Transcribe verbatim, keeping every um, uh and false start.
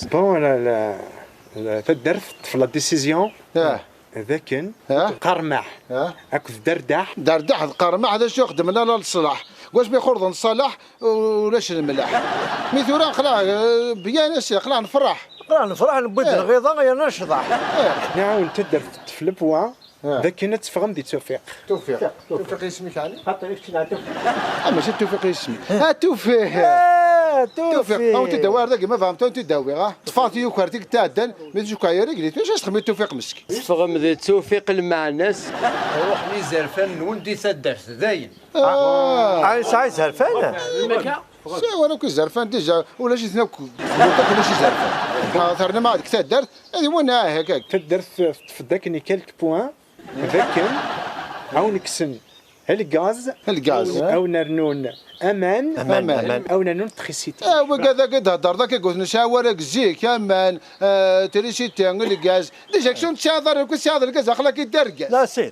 Bon, la, la, la, taddart teṭṭef la décision, ah, d akken, ah, Qarmaɛ, ah, akked Dardaḥ. Dardaḥ d Qarmaɛ d acu xedmen ala leṣlaḥ. Wasmi xurḍen ṣṣalaḥ, ulac lemlaḥ. Mi tura xlaɣ, eh, byan asi, xlaɣ nefraḥ. Xlaɣ nefraḥ, newwi-d, eh, lɣiḍa yerna necḍeḥ. Eh. Nɛawen taddart teṭṭef le poids, ah, d akken ad teffɣem di Tufiq. Tufiq. Tufiq yisem-ik ɛni? Xaṭer kečč neɣ Tufiq. Ah, mačči Tufiq yisem. Ah, Tufiq. Ah, Tufiq. Tufiq. Awen-t-id-awiɣ ar dagi, ma bɣam-t awen-t-id-awiɣ, ah. Ṭṭfeɣ-t yukar tikkelt iɛeddan, mi d-cukka yerra glit. Acu as-texdem i Tufiq meski? Teffɣem di Tufiq lmeɛna-s. Ruḥen izerfan-nwen di taddart, dayen. Ah. Ah, yesɛa izerfan? Sɛiɣ wara akk izerfan, déjà, ulac-iten akk. Ulac izerfan. Ah, terna ma deg taddart, ad iwan ah, hekk. Taddart teṭṭef-d akken i quelques points, d akken, awen-kksen lgaz, lgaz, awen-rnun aman, aman, aman, awen-rnun trisiti. Ah, wigad akka i d-hedder, d akka i yegten, nesɛa wara deg zik, aman, eh, trisiti, lgaz. Déjà, aksum tesɛiḍ ara, kul tesɛiḍ lgaz, aql-ak-id d argaz. La, sir.